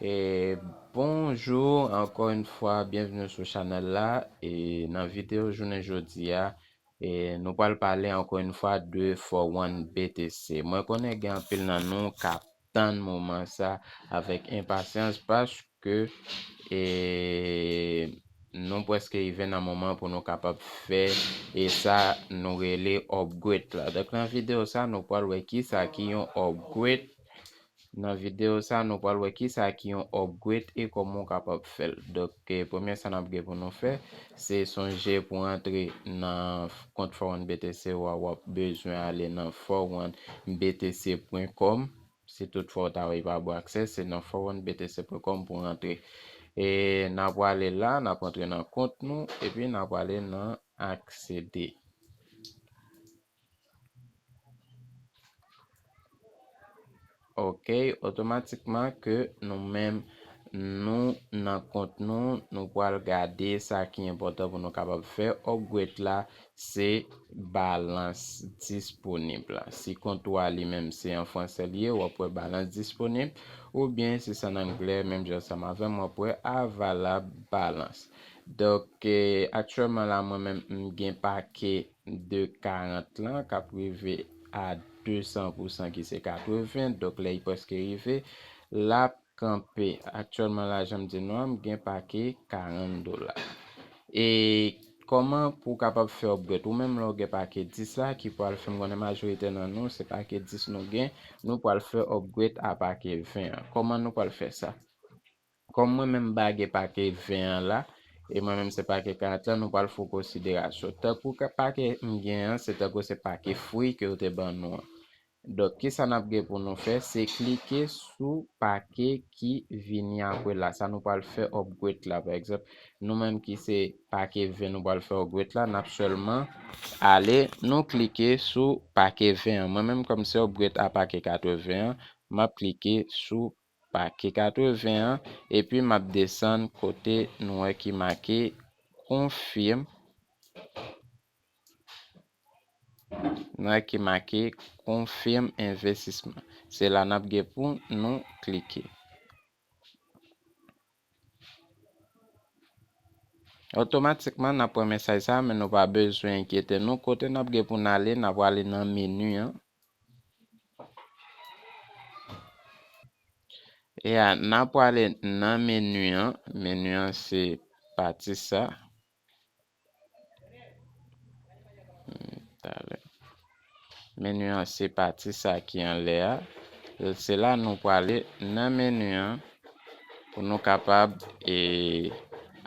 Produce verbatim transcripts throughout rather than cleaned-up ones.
E bonjou, ankò yon fwa, byenveni sou chanèl la. E nan videyo jounen jodi a, e nou pral pale ankò yon fwa de four one B T C. Mwen konnen gen anpil nan nou k ap tann moman sa avèk enpasyans, paske, e, nou prèske rive nan moman pou nou kapab fè, e, sa nou rele upgrade la. Donk, nan videyo sa, nou pral wè kisa ki yon upgrade. Nan videyo sa, nou pral wè kisa ki yon upgrade e kòman w kapab fè l. Donk, e, premye sa n ap gen pou nou fè, se sonje pou antre nan kont four one B T C ou a, w ap bezwen ale nan four one B T C pwen com. Si toutfwa w ta wè pa bon aksè, se nan four one B T C pwen com pou w rantre. E n ap prale la, n ap antre nan kont nou, epi n ap prale nan aksede. Ok, otomatikman ke nou menm, nou nan kont nou, nou pral gade sa ki enpòtan pou nou kapab fè upgrade la, se balans disponib la. Si kont ou a li menm se an fransè li ye, w ap wè balans disponib, oubyen si se an anglè, menm jan ansanm avè m, w ap wè available balance. Donk, e, aktyèlman la, mwen menm, m gen pake de karant lan k ap rive a de san pou san ki se katreven. Donk, lè l prèske rive, l ap kanpe. Aktyèlman la, jan m di nou an, m gen pake karant dola. E kòman pou w kapab fè upgrade? Ou menm lè w gen pake dis la, ki pral fè, m konnen majorite nan nou, se pake dis nou gen, nou pral fè upgrade a pake ven an. Kòman nou pral fè sa? Kòm mwen menm m pa gen pake ven an la, e mwen menm se pake karant lan, nou pral fè yon konsiderasyon. Tankou ka-, pake m gen an, se tankou se pake free ke yo te ban nou an. Donk, kisa n ap gen pou nou fè? Se klike sou pake ki vini apre la. Sa nou pral fè upgrade la, pa egzanp, nou menm ki se pake ven nou pral fè upgrade la, n ap sèlman ale, nou klike sou pake ven an. Mwen menm, kòm se upgrade a pake katreven an, m ap klike sou pake katreven an, epi m ap desann kote nou wè ki make confirm. Nou wè ki make confirm investissement. Se la n ap gen pou nou klike. Otomatikman, n ap wè mesaj sa, men nou pa bezwen enkyete nou. Kote n ap gen pou n ale, n ap ale nan meni an. E a, n ap prale nan meni an. Meni an se pati sa. Hmm, talè. Meni an se pati sa ki anlè a. Se la nou prale nan meni an pou nou kapab, e,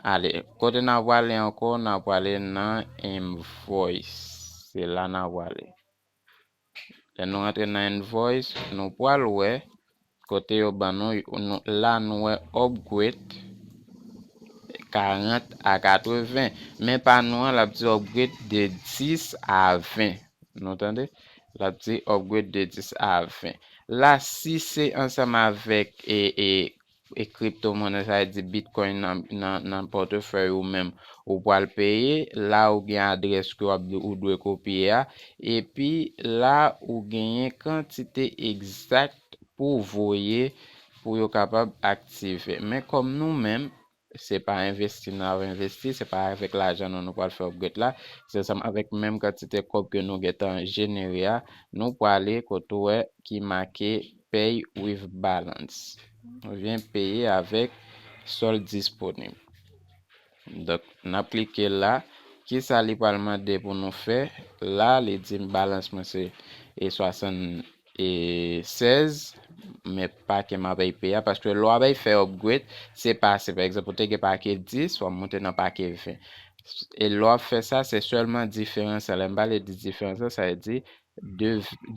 ale. Kote n ap prale ankò, n ap prale nan invoice. Se la n ap prale. Lè nou rantre nan invoice, nou pral wè kote yo ban nou, nou, la nou wè upgrade karant a katreven. Men pa nou an, l ap di upgrade de dis a ven. Nou tande? L ap di upgrade de dis a ven. La, si se ansanm avèk, e, e, e kriptomonnen, sa vle di Bitcoin nan, nan, nan pòtofèy ou menm, ou pral peye, la ou gen adrès ke w ap, ou dwe kopye a, epi la ou genyen kantite egzak pou voye pou yo kapab aktive. Men kòm nou menm, se pa envesti n ap envesti, se pa avèk lajan nou nou pral fè upgrade la, se ansanm avèk menm kantite kòb ke nou gentan jenere a, nou prale kote w wè ki make pay with balance. Oubyen peye avèk solde disponible. Donk, n ap klike la. Kisa li pral mande pou nou fè? La, li di m balans mwen se, e, swasann, e, sèz, men pake m ap peye a, paske lè w ap fè upgrade, se pase. Pa egzanp, ou te gen pake dis, w ap monte nan pake ven. E lè w ap fè sa, se sèlman diferans lan. Lè m pale de diferans lan, sa vle di de,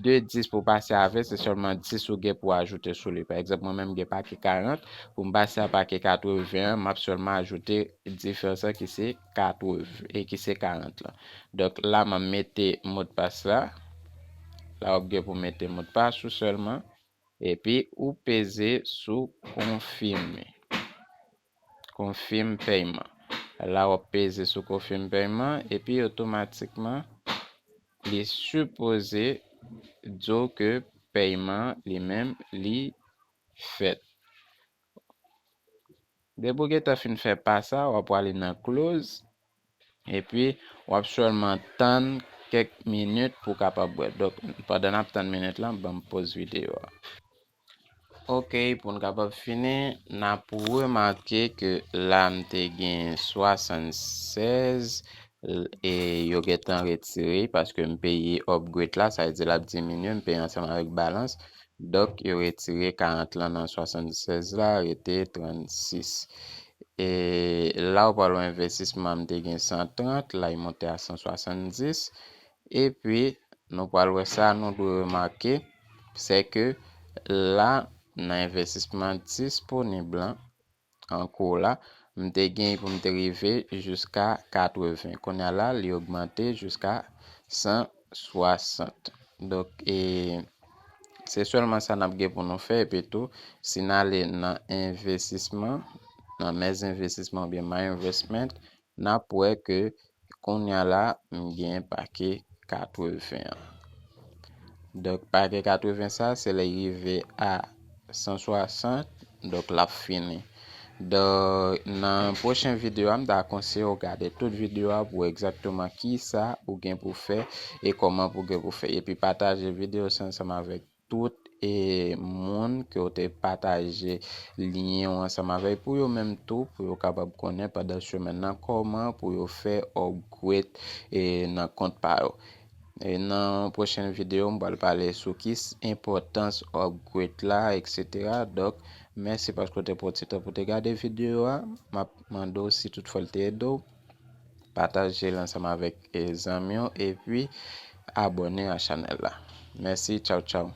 de dis pou pase a ven, se sèlman dis ou gen pou ajoute sou li. Pa egzanp, mwen menm, m gen pake karant, pou m pase a pake katreven an, m ap sèlman ajoute diferans lan ki se katreven, e ki se karant lan. Donk, la, m ap mete modpas la. La, w ap gen pou mete modpas ou sèlman. Epi, ou peze sou konfime. Konfime pèyman. La, w ap peze sou konfime pèyman, epi otomatikman, li sipoze di w ke pèyman li menm, li fèt. Depi w gentan fin fè pa sa, w ap prale nan close. Epi, w ap sèlman tann kèk minit pou w kapab wè. Donk, pandan n ap tann minit lan, ban m poz videyo a. Ok, pou n kapab fini, n ap remake ke la m te gen swasannsèz, e yo gentan retire paske m peye upgrade la, sa vle di l ap diminye, m peye ansanm avèk balans. Donk, yo retire karant lan nan swasannsèz la, rete trannsis. E la, ou pral wè envestisman m te gen san trant, la, li monte a san swasanndis. Epi, nou pral wè sa, nou dwe remake, se ke la, nan envestisman disponib lan, an kou la, m te gen pou m te rive jiska katreven. Kounye a la, li ogmante jiska san swasant. Donk, e, se sèlman sa n ap gen pou nou fè. Epi tou, si n ale nan envestisman, nan mes envestisman oubyen my investment, n ap wè ke kounye a la, m gen pake katreven an. Donk, pake katreven sa, se lè l rive a san swasant, donk l ap fini. Donk, nan pwochen videyo a, m ta konseye w gade tout videyo a pou w egzakteman kisa ou gen pou fè e kòman pou w gen pou fè. Epi pataje videyo sa ansanm avèk tout e moun ke w te pataje lyen w ansanm avèk pou yo menm tou, pou yo kapab konnen pandan semèn nan kòman pou yo fè upgrade e nan kont pa yo. E nan pwochen videyo, m pral pale sou ki s- enpòtans upgrade la, et cetera. Donk, mèsi paske w te pran ti tan pou te gade videyo a. M ap mande w si tout fwa l te ede w, pataje l ansanm avèk e zanmi w, epi abòne a chanèl la. Mèsi, tchaw, tchaw.